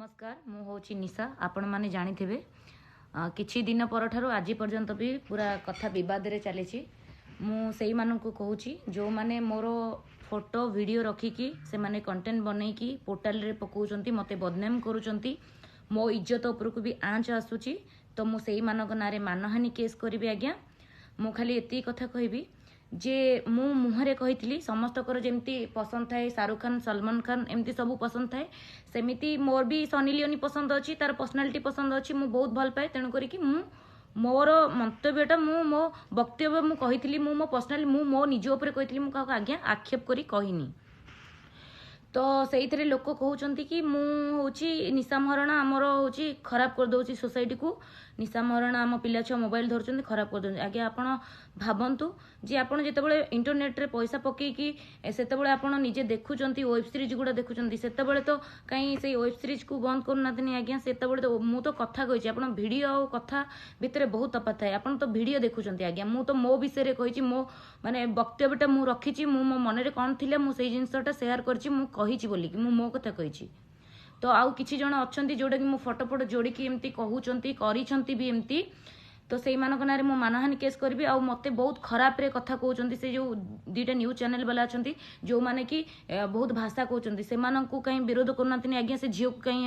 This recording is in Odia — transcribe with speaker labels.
Speaker 1: ନମସ୍କାର, ମୁଁ ହେଉଛି ନିଶା। ଆପଣମାନେ ଜାଣିଥିବେ, କିଛି ଦିନ ପରଠାରୁ ଆଜି ପର୍ଯ୍ୟନ୍ତ ବି ପୁରା କଥା ବିବାଦରେ ଚାଲିଛି। ମୁଁ ସେଇମାନଙ୍କୁ କହୁଛି ଯେଉଁମାନେ ମୋର ଫଟୋ ଭିଡ଼ିଓ ରଖିକି ସେମାନେ କଣ୍ଟେଣ୍ଟ ବନେଇକି ପୋର୍ଟାଲରେ ପକାଉଛନ୍ତି, ମୋତେ ବଦନାମ କରୁଛନ୍ତି, ମୋ ଇଜ୍ଜତ ଉପରକୁ ବି ଆଞ୍ଚ ଆସୁଛି, ତ ମୁଁ ସେଇମାନଙ୍କ ନାଁରେ ମାନହାନି କେସ୍ କରିବି ଆଜ୍ଞା। ମୁଁ ଖାଲି ଏତିକି କଥା କହିବି ଯେ ମୁଁ ମୁହଁରେ କହିଥିଲି, ସମସ୍ତଙ୍କର ଯେମିତି ପସନ୍ଦ ଥାଏ ଶାହରୁଖ ଖାନ, ସଲମାନ ଖାନ, ଏମିତି ସବୁ ପସନ୍ଦ ଥାଏ, ସେମିତି ମୋର ବି ସନି ଲିଓନି ପସନ୍ଦ ଅଛି, ତାର ପର୍ସନାଲିଟି ପସନ୍ଦ ଅଛି, ମୁଁ ବହୁତ ଭଲ ପାଏ। ତେଣୁ କରିକି ମୁଁ ମୋର ମନ୍ତବ୍ୟଟା, ମୁଁ ମୋ ବକ୍ତବ୍ୟ ମୁଁ କହିଥିଲି, ମୁଁ ମୋ ପର୍ସନାଲି ମୁଁ ମୋ ନିଜ ଉପରେ କହିଥିଲି, ମୁଁ କାହାକୁ ଆଜ୍ଞା ଆକ୍ଷେପ କରି କହିନି। ତ ସେଇଥିରେ ଲୋକ କହୁଛନ୍ତି କି ମୁଁ ହେଉଛି ନିଶା ମହାରଣା ଆମର ହେଉଛି ଖରାପ କରିଦେଉଛି ସୋସାଇଟିକୁ, ନିଶା ମହାରଣା ଆମ ପିଲା ଛୁଆ ମୋବାଇଲ ଧରୁଛନ୍ତି, ଖରାପ କରିଦେଉଛନ୍ତି। ଆଜ୍ଞା, ଆପଣ ଭାବନ୍ତୁ ଯେ ଆପଣ ଯେତେବେଳେ ଇଣ୍ଟରନେଟ୍ରେ ପଇସା ପକେଇକି ସେତେବେଳେ ଆପଣ ନିଜେ ଦେଖୁଛନ୍ତି, ୱେବ୍ ସିରିଜ୍ ଗୁଡ଼ା ଦେଖୁଛନ୍ତି, ସେତେବେଳେ ତ କାହିଁ ସେଇ ୱେବ୍ ସିରିଜ୍କୁ ବନ୍ଦ କରୁନାହାନ୍ତିନି ଆଜ୍ଞା? ସେତେବେଳେ ତ ମୁଁ ତ କଥା କହିଛି। ଆପଣ ଭିଡ଼ିଓ ଆଉ କଥା ଭିତରେ ବହୁତ ତଫାତ୍ ଥାଏ। ଆପଣ ତ ଭିଡ଼ିଓ ଦେଖୁଛନ୍ତି ଆଜ୍ଞା। ମୁଁ ତ ମୋ ବିଷୟରେ କହିଛି, ମୋ ମାନେ ବକ୍ତବ୍ୟଟା ମୁଁ ରଖିଛି, ମୁଁ ମୋ ମନରେ କ'ଣ ଥିଲା ମୁଁ ସେଇ ଜିନିଷଟା ସେୟାର କରିଛି, ମୁଁ କହିଛି ବୋଲିକି ମୁଁ ମୋ କଥା କହିଛି। ତ ଆଉ କିଛି ଜଣ ଅଛନ୍ତି ଯେଉଁଟାକି ମୁଁ ଫଟୋ ଫଟୋ ଯୋଡ଼ିକି ଏମିତି କହୁଛନ୍ତି, କରିଛନ୍ତି ବି ଏମିତି, ତ ସେଇମାନଙ୍କ ନାଁରେ ମୁଁ ମାନହାନି କେସ୍ କରିବି। ଆଉ ମୋତେ ବହୁତ ଖରାପରେ କଥା କହୁଛନ୍ତି ସେ ଯେଉଁ ଦୁଇଟା ନ୍ୟୁଜ୍ ଚ୍ୟାନେଲ୍ ବାଲା ଅଛନ୍ତି, ଯେଉଁମାନେ କି ବହୁତ ଭାଷା କହୁଛନ୍ତି, ସେମାନଙ୍କୁ କାହିଁ ବିରୋଧ କରୁନାହାନ୍ତିନି ଆଜ୍ଞା? ସେ ଝିଅକୁ କାହିଁ